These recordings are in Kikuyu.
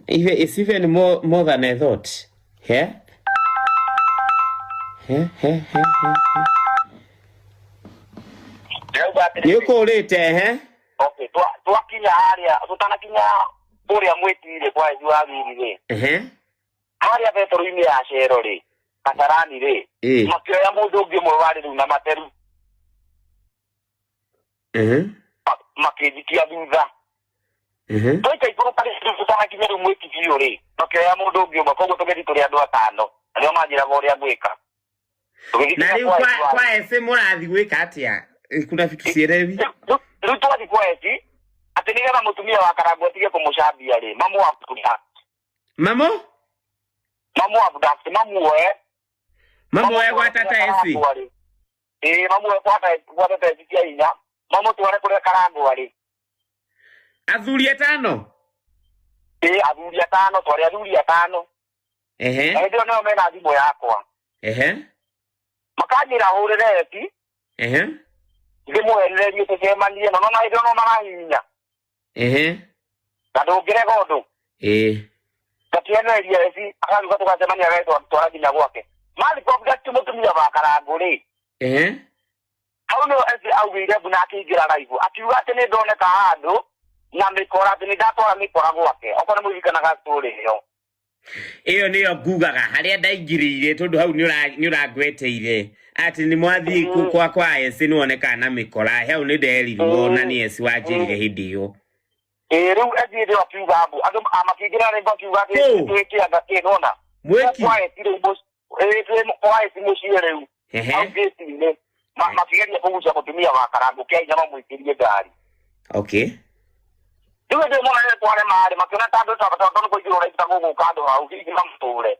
It's even more than I thought. Yeah? He, he, he, he. Ndĩrauga Nĩ atĩrĩrĩ. ũkũrĩte he? Okay, twakinya harĩa tũtanakinya kũrĩa mwĩti-rĩ kwa Eci wa Wili-rĩ, Ehe. harĩa betũrũ-inĩ ya Cero rĩ, Kasarani rĩ, makĩoya mũndũ ũngĩ ũmwe warĩ rĩu na materu, makĩnjikia thutha. Twaika ikũrũka rĩ, tũtanakinya rĩu mwĩti biũ rĩ, makĩoya mũndũ ũngĩ ũmwe, koguo tũgĩthiĩ tũrĩ andũ atano, na nĩo manjĩraga ũrĩa ngwĩka. Tũgĩthiĩ Na nginya rĩu kwa kwa Eci wa kwa ese mũrathiĩ gwĩka atĩa? Kuna vitu sielewi. Rĩu twathiĩ kwa Eci, atĩ nĩgetha mũtumia wa Karangũ atige kũmũcambia rĩ, mamu abduct. Mamo? Mamu abduct, mamuoe. Mamuoe gwa tata eci. Ĩĩ, mamuoe gwa tata eci cia hinya, mamũtware kũrĩa Karangũ arĩ. Athuri atano? Ĩĩ, athuri atano, twarĩ athuri atano. Na hĩndĩ ĩyo nĩo mena thimũ yakwa. Makanjĩra hũrĩre eci, ndĩmwehererie tũcemanie, na nona hĩndĩ ĩyo no marahihinya. Na ndũngĩrega ũndũ. Ngakĩenereria eci, akauga tũgacemania agatwara nginya gwake. Mathiĩ kwa abduct mũtumia wa Karangũ rĩ, hau nĩho eci augĩire mbu na akĩingĩra live, akiuga atĩ nĩ ndoneka handũ na mĩkora, atĩ nĩ ndatwara mĩkora gwake, okorwo nĩ mũririkanaga story ĩyo. Ĩyo nĩyo ngugaga harĩa ndaingĩrĩire tondũ hau nĩ ũrangweteire atĩ nĩ mwathiĩ kwa eci nĩ wonekaga na mĩkora, hau nĩ nderirwo na nĩ eci wanjĩrire hĩndĩ ĩyo. Ĩĩ, rĩu eci hĩndĩ ĩyo akiuga mbu, andũ makĩingĩra live akiuga atĩ Kũ? twĩkĩanga kĩ, nĩwona? Mwĩki? Kwa eci rĩu ĩĩ, twĩ kwa eci mũciĩ rĩu. Hau gate-inĩ, makĩgeria kũgucia mũtumia wa Karangũ kĩa hinya mamũikĩrie ngari. Rĩu hĩndĩ ĩyo mona rĩrĩa twarema rĩ, makĩona ta andũ ta tondũ nĩ kũingĩrwo ũraita gũgũka andũ hau, hihi mamũtũre.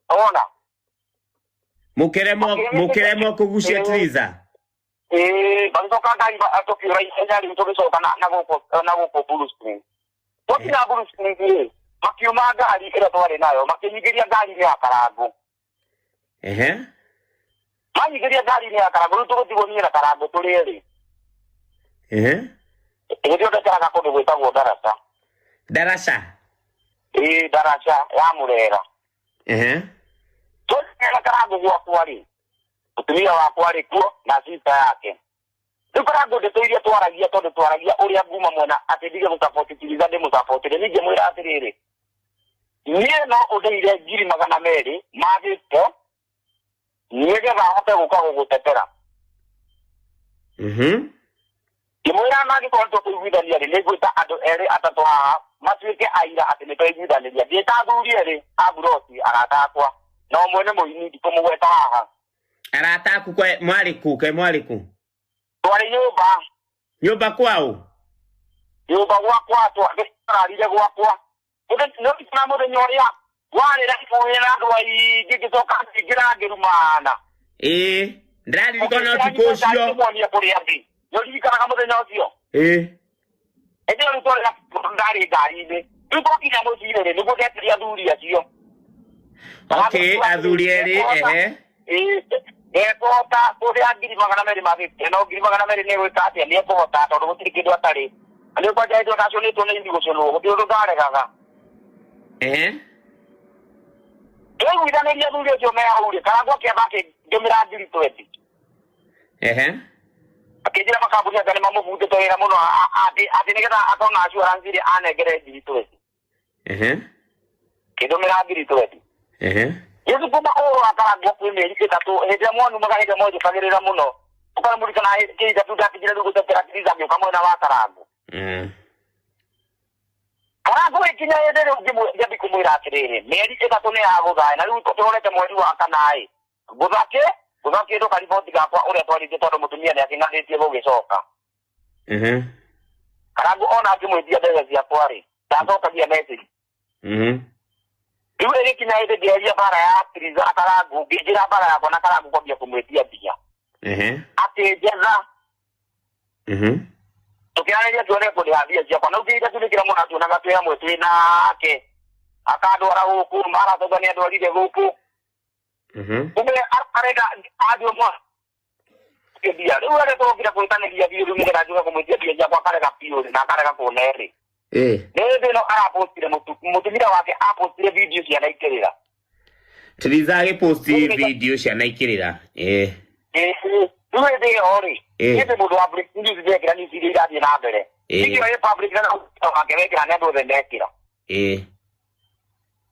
Wona? Mũkĩremwo, mũkĩremwo kũgucia Triza? Ĩĩ, magĩcoka ngari tũkĩũra ihenya rĩu tũgĩcoka na gũkũ Blue Springs. Twakinya Blue Springs rĩ, makiuma ngari ĩrĩa twarĩ nayo, makĩnyingĩria ngari-inĩ ya Karangũ. Manyingĩria ngari-inĩ ya Karangũ, rĩu tũgũtigwo niĩ na Karangũ tũrĩ erĩ. Hĩndĩ ĩyo ndaikaraga kũndũ gwĩtagwo Ndaraca. Ndaraca? Ĩĩ, Ndaraca ya Mũrera. Twakinya na Karangũ gwakwa rĩ, mũtumia wakwa arĩ kuo na sister yake. Rĩu Karangũ ndeto iria twaragia, tondũ twaragia ũrĩa nguma mwena atĩ ndige gũsupport Triza, ndĩmũsupport rĩ, ningĩ mwĩra atĩrĩrĩ, niĩ no ũndĩhire 200,000 ma gĩko nĩgetha hote gũka gũgũtetera. Ngĩmwĩra mangĩkorwo nĩtũkũiguithania rĩ, nĩngwĩta andũ erĩ atatũ haha matuĩke aira atĩ nĩtwaiguithanĩria. Ngĩta athuri erĩ a Mburoti, arata akwa, na ũmwe nĩ mũini, ndikũmũgweta haha. Arata aku mwarĩ kũ? Kaĩ mwarĩ kũ? Twarĩ nyũmba. Nyũmba kwao? Nyũmba gwakwa, twararire gwakwa. Nĩ mũthenya ũrĩa warĩ na ibũĩ na andũ aingĩ, ngĩcoka ngĩingĩra ngĩrumana. Ĩĩ, ndĩraririkana ũtukũ ũcio. Ngĩmuonia kũrĩa thĩ. Nĩũririkanaga mũthenya ũcio? Ĩĩ. Hĩndĩ ĩyo rĩu twarĩ na ndarĩ ngari-inĩ. Rĩu twakinya mũciĩ rĩ, nĩguo ndetire athuri acio. Okay, athuri erĩ, ehe. Ĩĩ, ndekũhota kũrĩha 200,000 ma fifty, no 200,000 nĩ gwĩka atĩa? Nĩ ekũhota tondũ gũtirĩ kĩndũ atarĩ. Na nĩ kwanja hĩndĩ ĩyo ndacũnĩtwo nĩ ini gũcũnwo, gũtirĩ ũndũ ndaregaga. Twaiguithanĩria athuri acio me hau rĩ, Karangũ akĩamba akĩndũmĩra 20,000. Akĩnjĩra makambuni anga nĩ mamũbutĩte wĩra mũno, atĩ nĩgetha akorwo na assurance rĩ, anengere 20,000. Kĩndũmĩra 20,000. Yesu kuma ũhoro wa Karangũ kwĩ mĩeri 3, hĩndĩ ĩrĩa mwanumaga, hĩndĩ ĩrĩa mwanjũkagĩrĩra mũno, ũkora mũririkana kĩhinda tu ndatigire rĩu gũtetera Triza ngĩũka mwena wa Karangũ. Karangũ gĩkinya hĩndĩ rĩu ngĩambia kũmwĩra atĩrĩrĩ, mĩeri 3 nĩ ya gũthaya, na rĩu tũrorete mweri wa kana ĩ, ngũthake, ngũtha kĩndũ kariboti gakwa ũrĩa twarĩtie tondũ mũtumia nĩ akĩng'athĩtie gũgĩcoka. Karangũ ona akĩmwĩtia mbeca ciakwa rĩ, ndacokagia message. Rĩu ĩgĩkinya hĩndĩ ngĩeheria mbara ya Triza na Karangũ, ngĩingĩra mbara yakwa na Karangũ kwambia kũmwĩtia mbia. Akĩnjetha. Tũkĩaranĩria tuone kũrĩha mbia ciakwa. Na ũngĩhinda tu nĩkĩra mũno atuonaga twĩ hamwe twĩ nake. Akandwara gũkũ, mara tauga nĩ andwarire gũkũ. Kumbe arenda athiĩ mwa mbia. Rĩu arĩa tũrokire kwĩtanĩria biũ rĩu nĩgetha njuge kũmwĩtia mbia ciakwa akarega biũ na akarega kũne rĩ. Eh. Nĩ hĩndĩ ĩno arapostire mũtumia wake apostire video ciana ikĩrĩra. Triza agĩposti video ciana ikĩrĩra. Eh. Rĩu hĩndĩ ĩyo rĩ, Eh. hĩndĩ mũndũ wa breaking news ndekĩra news iria irathiĩ na mbere. Eh. Video ĩ public na mũtumia wake wekĩra nĩ andũ othe mekĩra. Eh.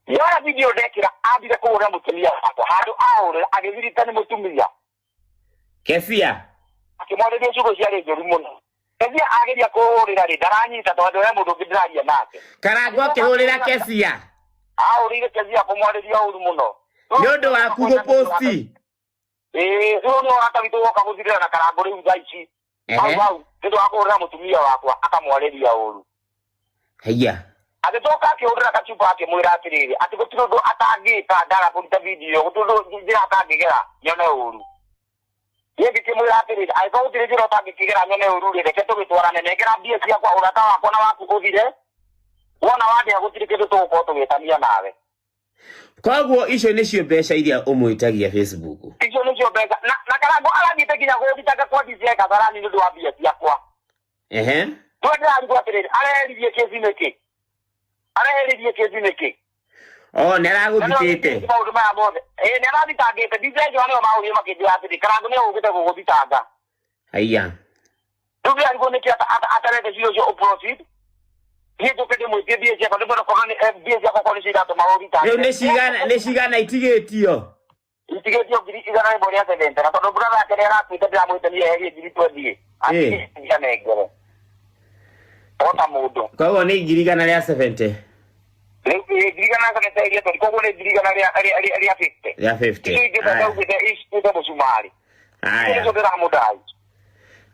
Yona video ndekĩra ambire kũhũra mũtumia wakwa handũ ahũrĩra agĩthirita nĩ mũtumia. Kesia. Akĩmwarĩria ciugo ciarĩ njũru mũno. Kesia ageria kũhũrĩra rĩ ndaranyita tondũ he mũndũ ũngĩ ndĩraria nake. Karango akĩhũrĩra Kesia. Ahũrĩire Kesia kũmwarĩria ũru mũno. Nĩ ũndũ waku gũposti. Ĩĩ, rĩu nĩ ũrata witũ woka gũthirĩra na Karango rĩu thaa ici. Hau Ehe. hau nĩ ũndũ wa kũhũrĩra mũtumia wakwa akamwarĩria ũru. Haiya. Agĩcoka akĩhũrĩra kachupa akĩmwĩra atĩrĩrĩ atĩ gũtirĩ ũndũ atangĩka ndaga kũruta video gũtirĩ ũndũ njĩra atangĩgera nyone ũru. Niĩ ngĩkĩmwĩra atĩrĩrĩ angĩkorwo gũtirĩ njĩra ũtangĩkĩgera nyone ũru rĩ reke tũgĩtwarane nengera mbia ciakwa ũrata wakwa na waku ũthire wona wandĩha gũtirĩ kĩndũ tũgũkorwo tũgĩtania nawe. Koguo icio nĩcio mbeca iria ũmwĩtagia Facebook. Icio nĩcio mbeca na Karango arathiĩte nginya gũthitanga kwa DCI Kasarani nĩ ũndũ wa mbia ciakwa. Ehe. Rĩu ndĩrarigwo atĩrĩrĩ areheririe kĩsi nĩkĩ? Areheririe kĩsi nĩkĩ? Oh, nĩ aragũthitĩte. Maũndũ maya mothe. Ĩĩ nĩ arathitangĩte DCI acio nĩo mahũrire makĩnjĩra atĩrĩ Karango nĩ ũgũkĩte gũgũthitanga. Haiya. Rĩu ndĩrarigwo nĩkĩ atarete cira ũcio ũproceed. Niĩ njũke ndĩmwĩtie mbia ciakwa ndĩmwĩre korwo nĩ mbia ciakwa korwo nĩcio iratũma ũthitange. Rĩu nĩ cigana itigĩtio? Itigĩtio 170,000 na tondũ brother yake nĩ arakuĩte ndĩramwĩte niĩ eherie 20,000. Atigĩtie anengere. Ota mũndũ. Koguo nĩ 170,000. Rĩu 170,000 tondũ koguo nĩ 150,000. Rĩa 50. Icio ingĩ Aya. ndaugĩte icituĩte mũcumarĩ. Aya. Icio ndĩramũdai.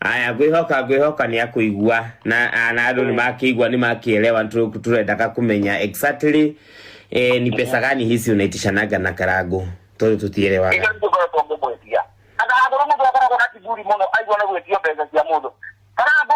Aya, ngwĩhoka nĩ akũigua na andũ nĩ makĩigua nĩ makĩelewa tũrendaga kũmenya exactly ni pesa gani hizi unaitishanaga na Karango tondũ tũtielewaga. Icio nĩcio ngoretwo ngĩmwĩtia. Na Karango nĩ mũndũ akoragwo na kiburi mũno aigua nĩ gwĩtio mbeca cia mũndũ. Karango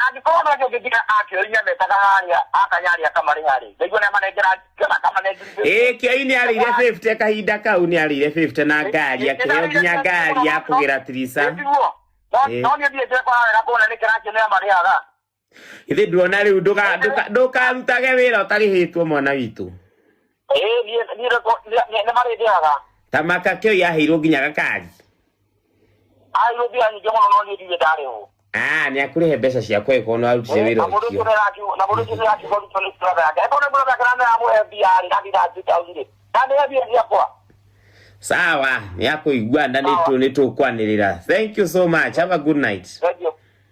angĩkorwo no ũngĩ nginya akĩoinya metaga harĩa akanyarĩ akamarĩha rĩ. Ndaigua nĩ amanengera kana akamanengera. Ĩĩ Kĩoi nĩ arĩire 50 kahinda kau nĩ arĩire 50 na ngari akĩheo nginya ngari ya kũgĩra Tirisa. Ĩtiguo. Ĩĩ. No niĩ thiĩ njekwa wega kuona nĩ kĩracio nĩ amarĩhaga. Ithe nduona rĩu ndũkarutage wĩra ũtarĩhĩtwo mwana witũ. Ĩĩ niĩ nĩ marĩndĩhaga. Tamaka Kĩoi aheirwo nginya gakari. Aheirwo mbia nyingĩ mũno no niĩ ndirĩ ndarĩhwo. Ah, nĩ akũrĩhe mbeca ciakwa ĩkorwo nĩ warutire wĩra Na mũndũ ũcio ũcio. na mũndũ ũcio nĩarakiuga ũrutwo nĩ brother yake. Angĩkorwo nĩ brother yake na nĩaramũhe mbia rĩ, na 2000 rĩ, na nĩhe mbia ciakwa. Sawa, nĩ akũigua na nĩ tũkwanĩrĩra. Thank you so much. Have a good night. Thank you.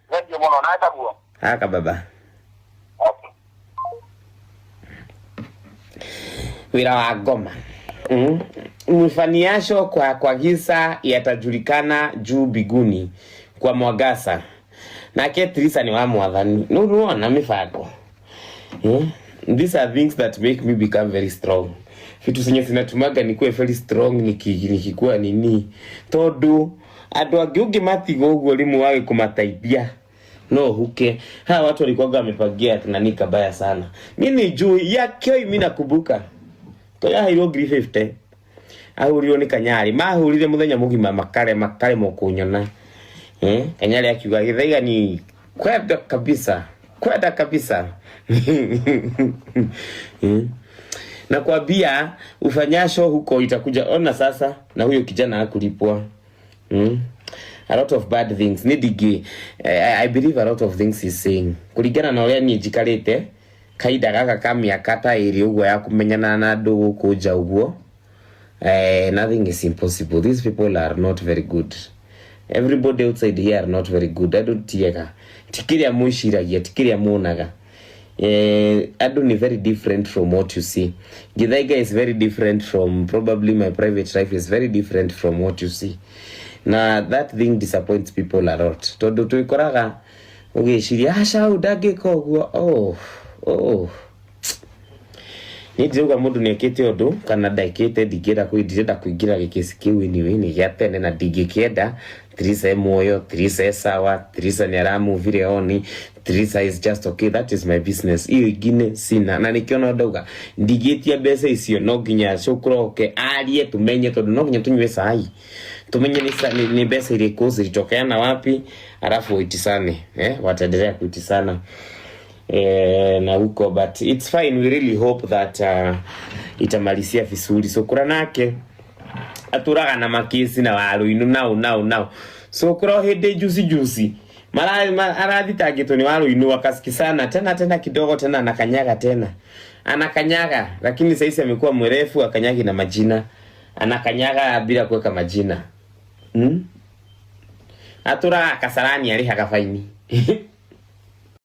Thank you mũno nawe taguo. Haka baba. Okay. Wĩra wa ngoma. Mfaniasho kwa giza yatajulikana juu biguni kwa mwagasa. Nake Teresa ni wa mwathani. No ruona mibango. These are things that make me become very strong. Vitu zenye zinatumaga nikuwe very strong nikikuwa nini. Tondu andu angĩ ũngĩmatiga ũguo rĩmwe wage kũmateithia no huke. Hawa watu walikuwaga wamepangia nani kabaya sana. Mimi juu ya Kioi mimi nakumbuka. Toya 50,000. Ahũrirwo nĩ Kanyarĩ. Mahũrire mũthenya mũgima makaremwo kũnyona. Kanyarĩ akiuga Gĩthaiga ni kwenda kabisa. Kwenda kabisa. Nakwambia ufanyasho huko itakuja. Ona sasa na huyo kijana hakulipwa. A lot of bad things. Ni ndingĩ I believe a lot of things he's saying. Kũringana na ũrĩa niĩ njikarĩte kahinda gaka ka mĩaka ta ĩrĩ ũguo ya kũmenyana na andũ gũkũ nja ũguo, nothing is impossible. These people are not very good. Everybody outside here are not very good. Andũ ti ega. Ti kĩrĩa mwĩciragia, ti kĩrĩa muonaga. Andũ ni very different from what you see. Githaiga is very different from, probably my private life is very different from what you see. Na that thing disappoints people a lot. Tondũ twĩkoraga ũgĩciria aca ũyũ ndangĩka ũguo. Oh, oh. Niĩ ndirauga mũndũ nĩekĩte ũndũ kana ndekĩte, ndingĩenda ndirenda kũingĩra gĩkĩsi kĩu anyway, nĩ gĩa tene na ndingĩkĩenda. Teresa e muoyo, Teresa e sawa, Teresa nĩ aramuvire on, Teresa is just okay, that is my business. Hiyo ingine sina. Na nĩkĩo no ndauga ndingĩtia mbeca icio, no nginya cũkũroke arie tumenye, tondũ no nginya tũnyue cai tumenye ni mbeca irĩkũ zilitokea na wapi, alafu uitisane, wataendelea kuitisana. Na huko, but it's fine. We really hope that itamalizia vizuri. So kura nake aturaga na makesi na waruinu nau nau nau, so kura o hindi juzi juzi arathitangĩtwo nĩ waruinu, akasikisana tena tena kidogo, tena anakanyaga, tena anakanyaga, lakini saisi amekuwa mrefu, akanyagi na majina, anakanyaga bila kuweka majina. Aturaga Kasarani, arihaga faini.